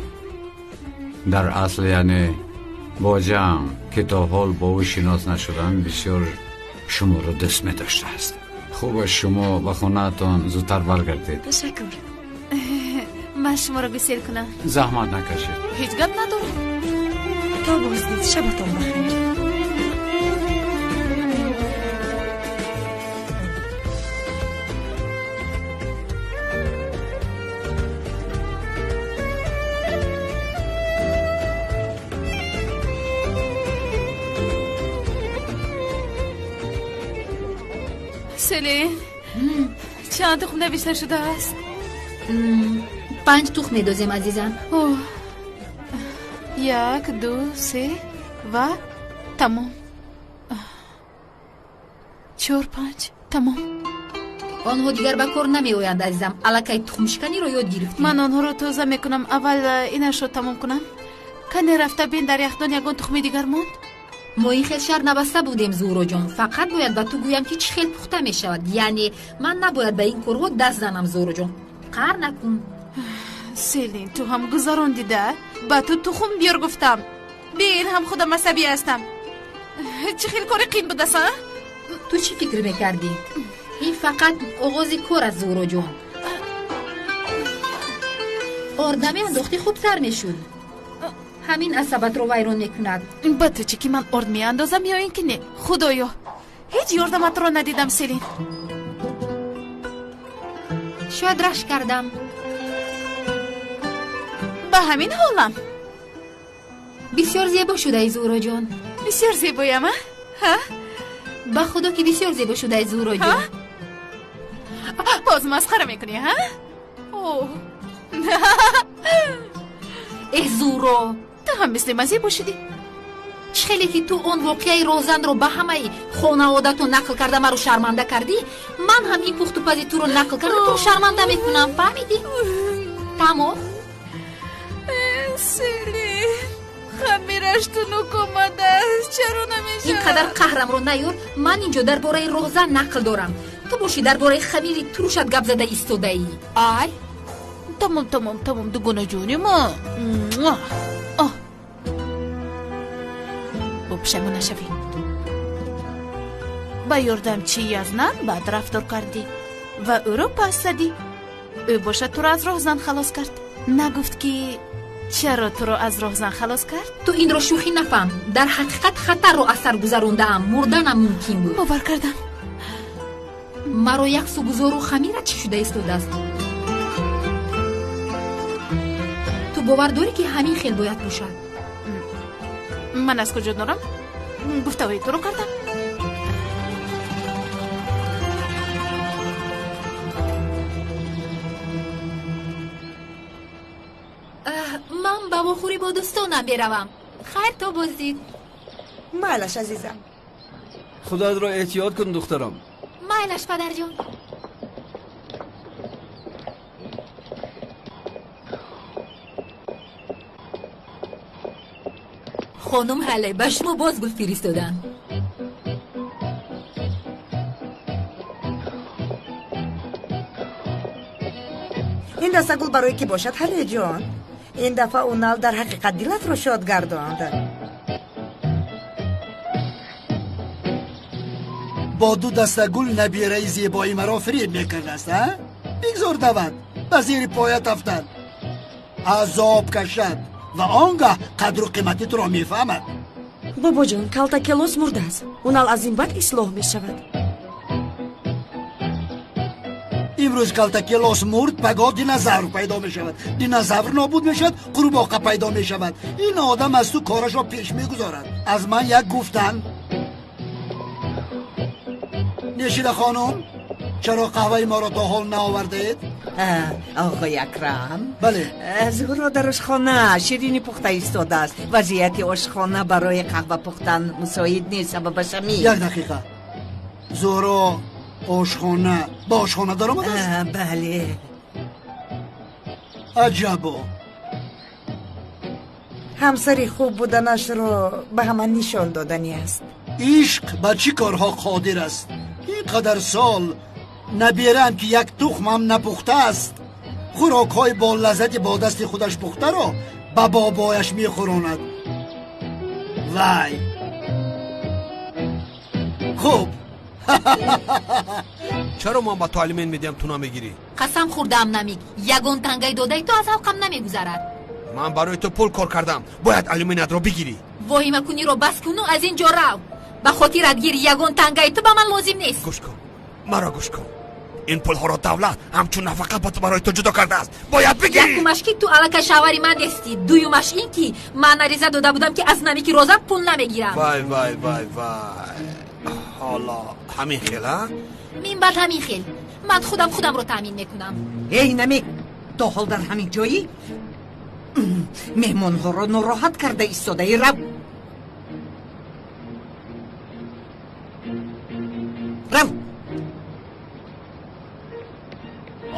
дар асл яъне боҷаам, ки то ҳол бо ӯ шинос нашудам, бисёр шуморо дӯст медоштааст. Хуб аст шумо ба хонаатон зудтар баргардед. Ташаккур. Ман шуморо гусел кунам? Заҳмат накашед. Ҳеҷ гап надорам. То боздид, шабатон бахайр. Селин, чанд тухм навишта шудааст? 5 тухм медозем, азизам. 1, 2, 3 ва тамом. 4, 5, тамом. Онҳо дигар ба кор намеоянд, азизам. Аллакай тухмшиканиро ёд гирифтем. Ман онҳоро тоза мекунам. Аввал инашро тамом кунам. Кане рафта бин, дар яхдон ягон тухми дигар монд? Мо ин хел шар набаста будем, Зуҳроҷон. Фақат бояд ба ту гӯям, ки чӣ хел пухта мешавад. Яъне ман набояд ба ин корҳо даст занам, Зуҳроҷон. Қаҳр накун. Селин, ту ҳам гузарондида? Ба ту тухм биёр гуфтам. Бин, ҳам худам асабӣ ҳастам. Чӣ хел кори қин будааст, а? Ту чӣ фикр мекардӣ? Ин фақат оғози кор аст, Зуҳроҷон. Орд намеандохтӣ, хубтар мешуд. Ҳамин асабатро вайрон мекунад. Ба ту чӣ, ки ман орд меандозам ё ин ки не? Худоё, ҳеҷ ёрдаматро надидам, Селин. Шояд рашк кардам. Ба ҳамин ҳолам. Бисёр зебо шудаи, Зуҳроҷон. Бисёр зебоям, а? Ҳа? Ба худо, ки бисёр зебо шудаи, Зуҳроҷон. Боз масхара мекунӣ, ҳа? Эҳ, Зуҳро, ту ҳам мисли ман зебо шудӣ. Чӣ хеле ки ту он воқеаи розанро ба ҳамаи хонаводатон нақл карда маро шарманда кардӣ, ман ҳам ин пухтупази туро нақл карда туро шарманда мекунам. Фаҳмидӣ? Тамом. Селин, хамираш тунук омадааст. Чаро намешавад? Ин қадар қаҳрамро наёр. Ман инҷо дар бораи розан нақл дорам. Ту бошӣ дар бораи хамири турушат гап зада истодаӣ. Ай, тамом, тамом, тамом, дугонаҷони ма. Бо пушаймон нашавӣ. Ба ёрдамчии Язнан бад рафтор кардӣ ва ӯро пас задӣ. Ӯ бошад туро аз роҳзан халос кард. Нагуфт, ки чаро туро аз роҳзан халос кард? Ту инро шӯхӣ нафаҳм. Дар ҳақиқат хатарро аз сар гузарондаам. Мурданам мумкин буд. Бовар кардам. Маро як су гузору хамира чӣ шуда истодааст? Ту бовар дорӣ, ки ҳамин хел бояд бошад? Ман аз куҷо дорам? Гуфтаҳои туро кардам. Ман ба вохӯрӣ бо дӯстонам меравам. Хайр, то боздид. Майлаш, азизам. Худоатро эҳтиёт кун, духтарам. Майлаш, падарҷон. Хонум Ҳале, ба шумо боз гул фиристодам. Ин даста гул барои кӣ бошад, Ҳалеҷон? Ин дафъа Унал дар ҳақиқат дилатро шод гардонд. Бо ду даста гул набираи зебои маро фиреб мекардааст, а? Бигзор давад, ба зери поят афтад, азоб кашад ва он гаҳ қадру қимати туро мефаҳмад. Бобоҷон, калтакелос мурдааст. Унал аз ин баъд ислоҳ мешавад. Имрӯз калтакелос мурд, пагоҳ динозавр пайдо мешавад. Динозавр нобуд мешавад, қурбоқа пайдо мешавад. Ин одам аз ту корашро пеш мегузорад. Аз ман як гуфтан. Нешида хонум, чаро қаҳваи моро то ҳол наовардаед? Оғои Акрам, бале. Зуҳро дар ошхона ширинӣ пухта истодааст. Вазъияти ошхона барои қаҳва пухтан мусоид нест. Сабабаш ҳамин. Як дақиқа. Зуҳро ошхона ба ошхона даромадааст? Бале. Аҷабо. Ҳамсари хуб буданашро ба ҳама нишон доданӣ аст. Ишқ ба чӣ корҳо қодир аст? Ин қадар сол набераам ки як тухмам напухтааст, хӯрокҳои бо лаззати бо дасти худаш пухтаро ба бобояш мехӯронад. Вай, хуб. Чаро ман ба ту алимент медиҳам, ту намегирӣ? Қасам хӯрдаам, Намик, ягон тангаи додаи ту аз ҳалқам намегузарад. Ман барои ту пул кор кардам, бояд алиментро бигирӣ. Воҳимакуниро бас куну аз ин ҷо рав. Ба хотират гир, ягон тангаи ту ба ман лозим нест. Гӯш кун, маро гӯш кун. Ин пулҳоро давлат ҳамчун нафақа барои ту ҷудо кардааст, бояд бигирӣ. Якумаш ки ту аллакай шавҳари ман нестӣ, дуюмаш ин ки ман ариза дода будам ки аз Намики роза пул намегирам. Вай вай вай вай, ҳоло ҳамин хел, а? Мин баъд ҳамин хел. Ман худам худамро таъмин мекунам. Эй Намик, то ҳол дар ҳамин ҷоӣ? Меҳмонҳоро нороҳат карда истодаи, рав. Рав.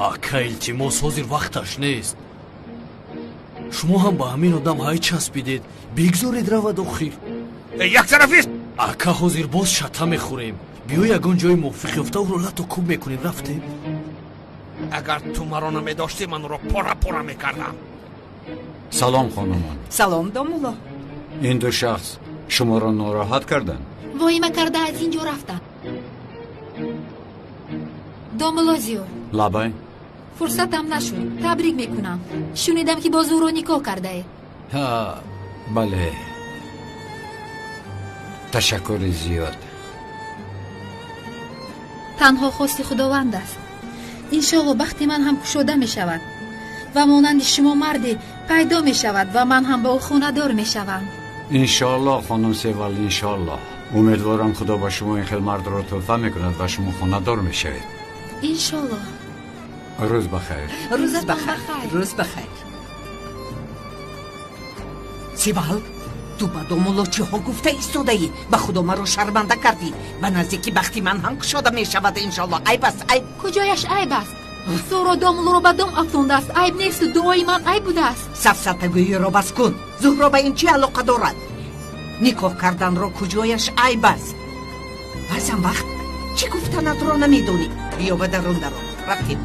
Ака, илтимос, ҳозир вақташ нест. Шумо ҳам ба ҳамин одам ҳай часпидед, бигзоред равад охир. Яктарафист. Ака, ҳозир боз шата мехӯрем. Биё ягон ҷои мувофиқ ёфта ӯро лату кӯб мекунем. Рафтем. Агар ту маро намедоштӣ, ман ӯро пора пора мекардам. Салом, хонумон. Салом, домулло. Ин ду шахс шуморо нороҳат карданд? Воҳима карда аз ин ҷо рафтанд. Домулло Зиё. Лабай. Фурсатам нашуд, табрик мекунам. Шунидам ки бо Зуҳро никоҳ кардаед. Ҳа, бале. Ташаккури зиёд. Танҳо хости Худованд аст. Иншоалло бахти ман ҳам кушода мешавад ва монанди шумо марде пайдо мешавад ва ман ҳам ба ӯ хонадор мешавам. Иншоалло, хонум Севал, иншоалло. Умедворам Худо ба шумо ин хел мардро тӯҳфа мекунад ва шумо хонадор мешавед. Иншоалло. Рӯз бахайр. Рӯз бахайр. Рӯз бахайр. Севал, ту ба домулло чиҳо гуфта истодаӣ? Ба Худо маро шарманда кардӣ. Ба наздики бахти ман ҳам кушода мешавад, иншоалло. Айб аст, айб. Куҷояш айб аст? Зуҳро домуллоро ба дом афтондааст. Айб несту дуои ман айб будааст. Сафсатагӯиро бас кун. Зуҳро ба ин чӣ алоқа дорад? Никоҳ карданро куҷояш айб аст? Баъзан вақт чӣ гуфтанатро намедонӣ. Биё ба дарун даро. Рафтем.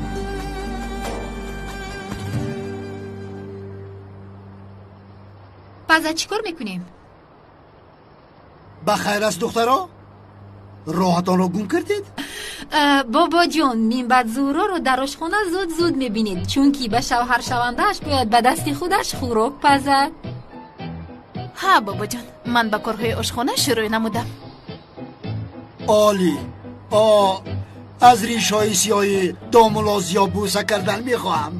Паза чӣ кор мекунем? Ба хайр аст, духтаро? Роҳатонро гум кардед? Бобоҷон, минбаъд Зуҳроро дар ошхона зуд-зуд мебинед, чунки ба шавҳаршавандааш бояд ба дасти худаш хӯрок пазад. Ҳа, бобоҷон, ман ба корҳои ошхона шурӯъ намудам. Олӣ. Аз ришҳои сиёҳи домулло Зиё бӯса кардан мехоҳам.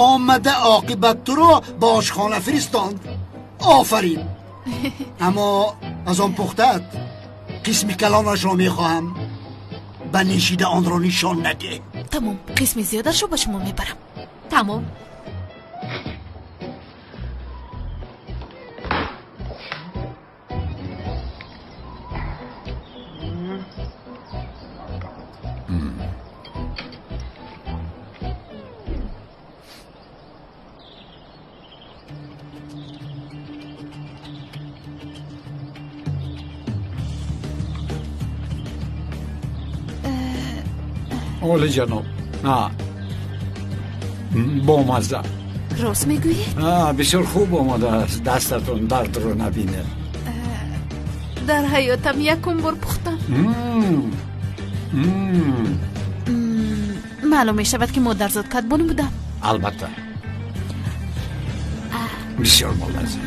Омада оқибат туро ба ошхона фиристонд. Офарин. Аммо аз он пухтаат қисми калонашро мехоҳам. Ба нишида онро нишон надеҳ. Тамом, қисми зиёдашро ба шумо мебарам. Тамом. Оли ҷаноб, бомазза. Рост мегӯед? Бисёр хуб омодааст. Дастатон дардро набинед. Дар ҳаётам якум бор пухтам. Маълум мешавад ки модарзод кадбон будам. Албатта, бисёр болаззат.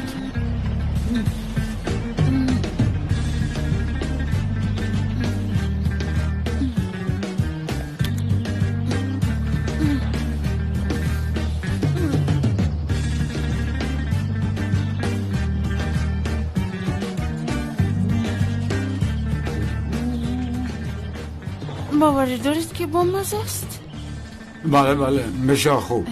Боварӣ доред ки бомазза аст? Бале, бале, бисёр хуб.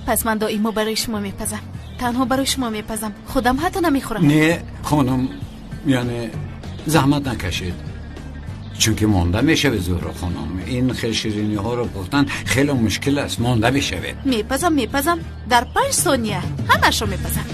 Пас ман доимо барои шумо мепазам. Танҳо барои шумо мепазам. Худам ҳатто намехӯрам. Не, хонум, яъне заҳмат накашед. Чунки монда мешавед, Зуҳро хонум. Ин хел шириниҳоро пухтан хеле мушкил аст. Монда мешавед. Мепазам, мепазам. Дар 5 сония ҳамаашро мепазам.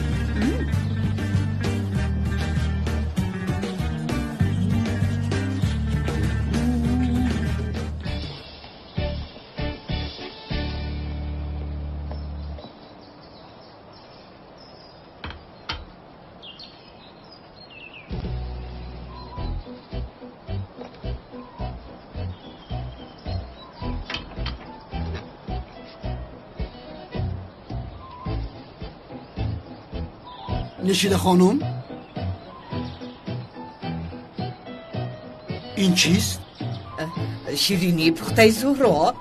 Нишида хонум, ин чист? Ширинии пухтаи Зуҳро.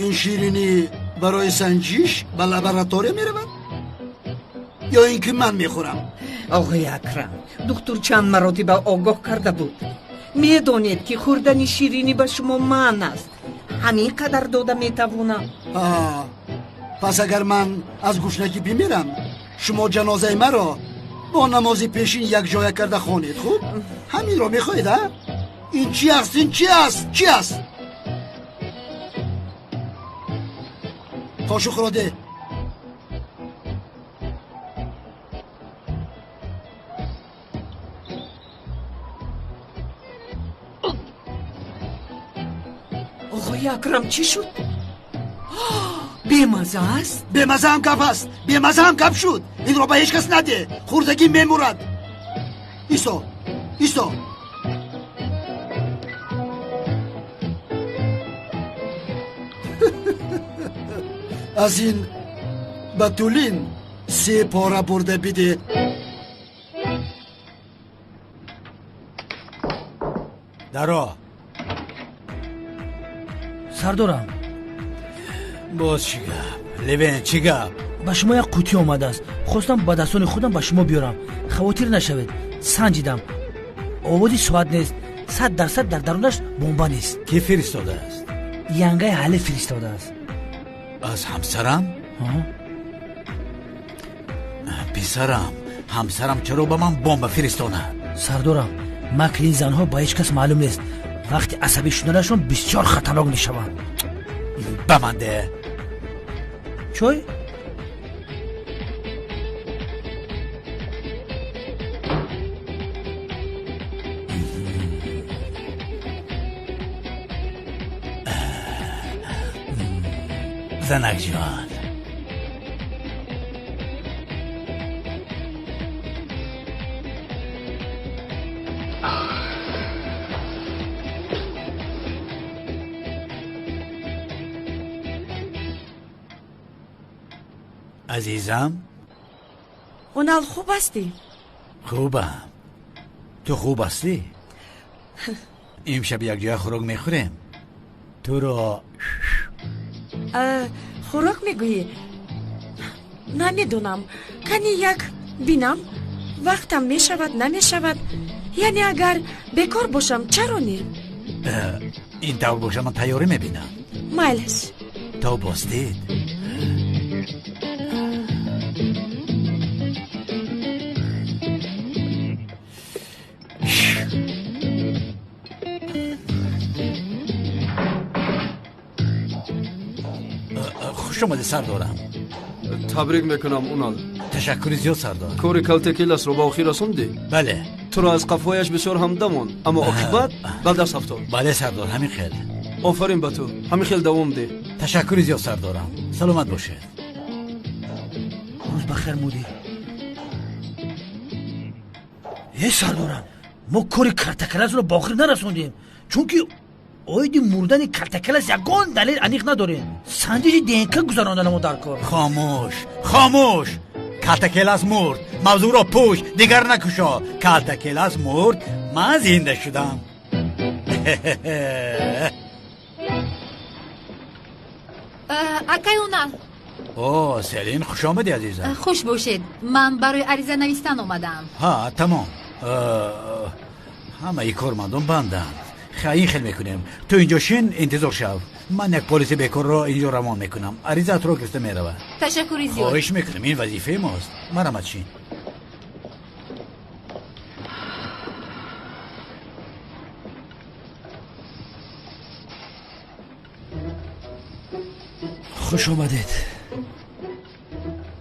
Ин ширинӣ барои санҷиш ба лаборатория меравад ё ин ки ман мехӯрам? Оғои Акрам, духтур чанд маротиба огоҳ карда буд. Медонед, ки хӯрдани ширинӣ ба шумо манъ аст. Ҳамин қадар дода метавонам. Пас агар ман аз гушнагӣ бимирам, шумо ҷанозаи маро бо намози пешин якҷоя карда хонед. Хуб, ҳаминро мехоҳед, а? Ин чи аст? Ин чи аст? Чи аст? Қошуқро де. Оғои Акрам, чӣ шуд? Бемаза аст? Бемазаам гап аст, бемазаам гап шуд. Инро ба ҳеҷ кас наде, хӯрдагӣ мемурад. Исо, Исо. Аз ин ба Тулин се пора бурда биде. Даро. Сардорам. Боз чӣ гап? Левен, чӣ гап? Ба шумо як қутӣ омадааст. Хостам ба дастони худам ба шумо биёрам. Хавотир нашавед. Санҷидам. Овози соат нест. 100% дар дарунаш бомба нест. Кӣ фиристодааст? Янгаи ҳале фиристодааст. Аз ҳамсарам? Писарам, ҳамсарам чаро ба ман бомба фиристонад? Сардорам, макри ин занҳо ба ҳеҷ кас маълум нест. Вақти асабӣ шуданашон бисёр хатарнок мешаванд. Ба ман де. Чой? Занакҷон, азизам. Унал, хуб ҳастӣ? Хубам. Ту хуб ҳастӣ? Имшаб якҷоя хӯрок мехӯрем. Туро хӯрок мегӯӣ? Намедонам. Кани як бинам, вақтам мешавад, намешавад. Яъне агар бекор бошам, чаро не? Ин тавр боша, ман тайёрӣ мебинам. Майлаш. То боздид. Хуш омадӣ, сардорам. Табрик мекунам, Унал. Ташаккури зиёд, сардор. Кори калтакеласро ба охир расондӣ? Бале. Туро аз қафояш бисёр ҳамда монд, аммо оқибат ба даст афтод. Бале, сардор, ҳамин хел. Офарин ба ту, ҳамин хел давом деҳ. Ташаккури зиёд, сардорам. Саломат бошед. Рӯз бахайр, мудир. Э, сардорам, мо кори калтакеласро ба охир нарасондем, чунки оиди мурдани калтакелас ягон далел аниқ надорем. Санҷиши ДНК гузаронданамо дар кор. Хомӯш, хомӯш. Калтакелас мурд. Мавзӯъро пӯш, дигар накушо. Калтакелас мурд, ман зинда шудам. Акай Унал. О, Селин, хуш омадӣ, азизам. Хуш бошед. Ман барои ариза навистан омадаам. Ҳа, тамом. Ҳамаи кормандон банданд. Ин хел мекунем. Ту инҷо шин, интизор шав. Ман як полиси бекорро инҷо равон мекунам. Аризаатро гирифта меравад. Ташаккури зиёд. Хоҳиш мекунам, ин вазифаи мост. Марамат, шин. Хуш омадед.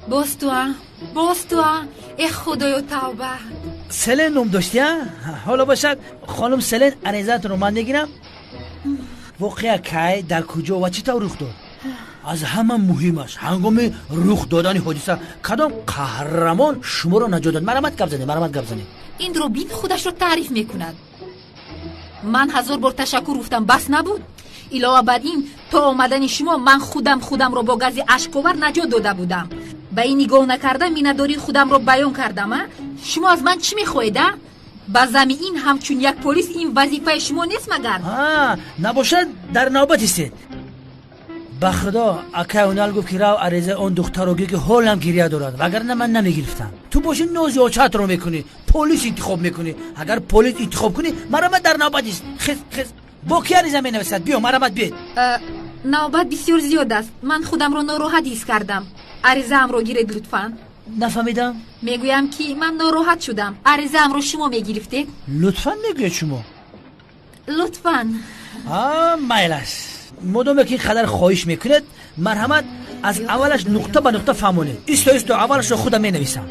Боз туа, боз туа. Э, худоё, тавба. Селен ном доштӣ, а? Ҳоло бошад, хонум Селен, аризаатонро ман мегирам. Воқеа кай, дар куҷо ва чӣ тавр рух дод? Аз ҳама муҳимаш, ҳангоми рух додани ҳодиса кадом қаҳрамон шуморо наҷот дод? Марамат гап занед, марамат гап занед. Ин Робин худашро таъриф мекунад. Ман 1000 бор ташаккур гуфтам, бас набуд? Илова бар ин, то омадани шумо ман худам худамро бо гази ашковар наҷот дода будам. Ба ин нигоҳ накарда миннатдории худамро баён кардам, а? Шумо аз ман чӣ мехоҳед, а? Ба зами ин ҳамчун як полис ин вазифаи шумо нест магар? Набошад, дар навбат истед. Ба худо, акай Унал гуфт ки рав аризаи он духтарро гир, ки ҳолам гиря дорад, вагарна ман намегирифтам. Ту боши нози очатро мекунӣ, полис интихоб мекунӣ. Агар полис интихоб кунӣ, марамат дар навбат ист. Хез, хез. Бо ки ариза менависад? Биё, марамат биед. Навбат бисёр зиёд аст. Ман худамро нороҳат ҳис кардам. Аризаамро гиред лутфан. Нафаҳмидам. Мегӯям ки ман нороҳат шудам. Аризаамро шумо мегирифтед? Лутфан мегӯед шумо? Лутфан. Майлаш. Модоме ки ин қадар хоҳиш мекунед, марҳамат аз аввалаш нуқта ба нуқта фаҳмонед. Исто, исто, аввалашро худам менависам.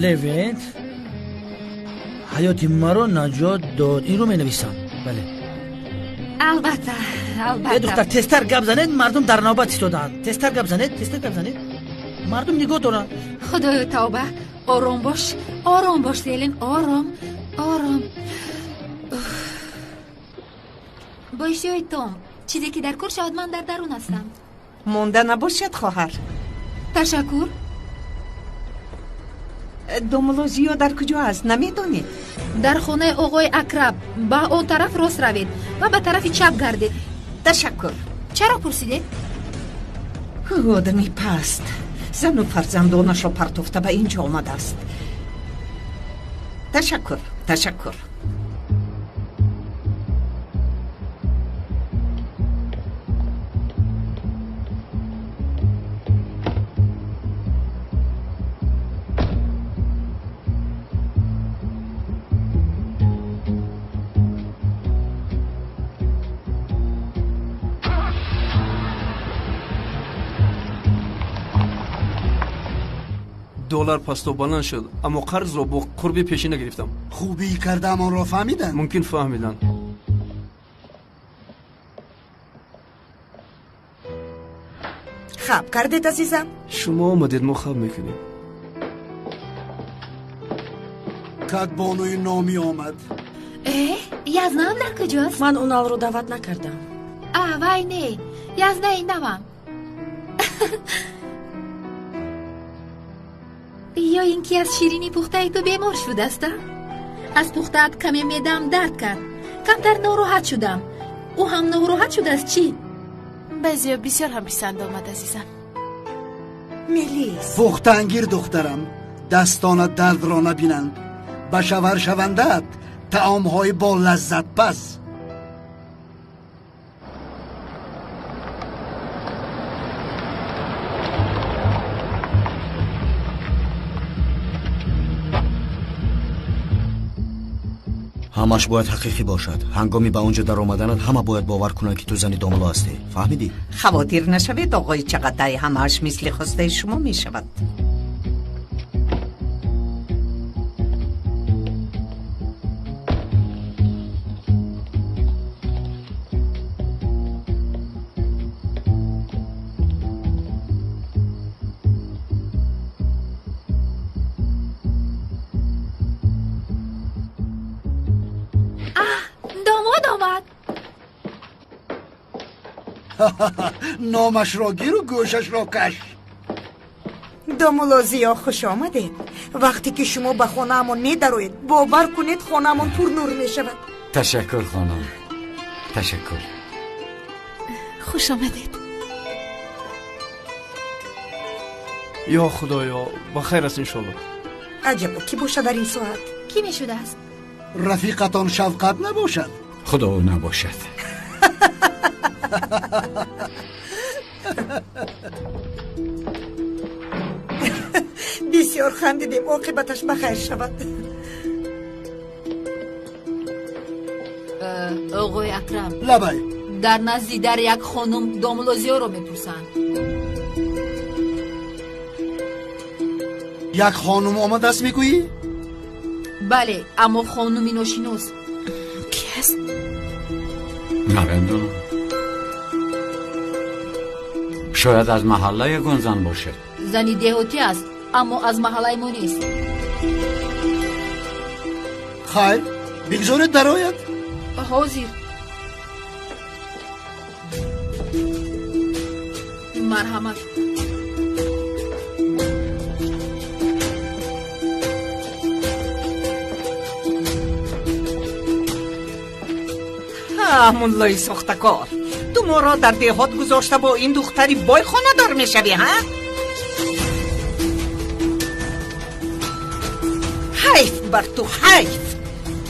Левент ҳаёти маро наҷот дод. Инро менависам. Бале. Албатта, албатта. Э духтар, тезтар гап занед, мардум дар навбат истодаанд. Тезтар гап занед, тезтар гап занед. Мардум нигоҳ доранд. Худоё тавба, ором бош, ором бош, Селин, ором, ором. Бо иштиҳои том, чизе ки дар кор шавад, ман дар дарун ҳастам. Монда набошад, хоҳар. Ташаккур. Домулло Зиё дар куҷо аст, намедонед? Дар хонаи оғои Акраб. Ба он тараф рост равед ва ба тарафи чап гардед. Ташаккур. Чаро пурсидед? Одами паст зану фарзандонашро партофта ба ин ҷо омадааст. Ташаккур, ташаккур. Доллар пасту баланд шуд, аммо қарзро бо қурби пешина гирифтам. Хубӣ кардаам онро фаҳмиданд? Мумкин фаҳмиданд. Хаб кардед, азизам? Шумо омадед, мо хаб мекунем. Кадбонуи номӣ омад. Язнаам дар куҷост? Ман Уналро даъват накардам. Вай не, язнаи навам. Ё ин ки аз ширини пухтаи ту бемор шудааст, а? Аз пухтаат каме меъдаам дард кард. Камтар нороҳат шудам. Ӯ ҳам нороҳат шудааст, чӣ? Баъзеё бисёр ҳам писанд омад, азизам. Мелис. Пухтаангир, духтарам, дастонат дардро набинанд. Ба шавар шавандаат таомҳои бо лаззатпаз. Ҳамаш бояд ҳақиқӣ бошад. Ҳангоми ба он ҷо даромаданат ҳама бояд бовар кунанд, ки ту зани домулло ҳастӣ. Фаҳмидӣ? Хавотир нашавед, оғои Чағатай, ҳамааш мисли хостаи шумо мешавад. Номашро гиру гӯшашро каш. Домулло Зиё, хуш омадед. Вақте ки шумо ба хонаамон медароед, бовар кунед, хонаамон пурнур мешавад. Ташаккур, хонум, ташаккур. Хуш омадед. Ё худоё, ба хайр аст иншолло. Аҷабо, кӣ бошад дар ин соат? Кӣ мешудааст? Рафиқатон Шавқат набошад? Худо набошад. Бисёр хандидем, оқибаташ ба хайр шавад. Оғои Акрам. Лабай. Дар назди дар як хонум домулло Зиёро мепурсанд. Як хонум омадааст, мегӯӣ? Бале, аммо хонуми ношинос. Ки аст? Намедонам. Шояд аз маҳалла ягон зан бошад. Зани деҳотӣ аст, аммо аз маҳаллаи мо нест. Хайр, бигзоред дарояд. Ҳозир. Марҳамат. Муллои сохтакор, ту моро дар деҳот гузошта бо ин духтари бой хонадор мешавӣ, ҳа? Ҳайф бар ту, ҳайф!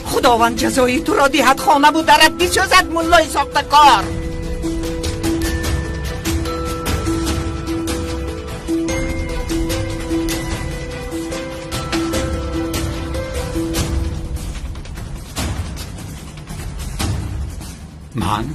Худованд ҷазои туро диҳад, хонаву дарат бисӯзад, муллои сохтакор. Ман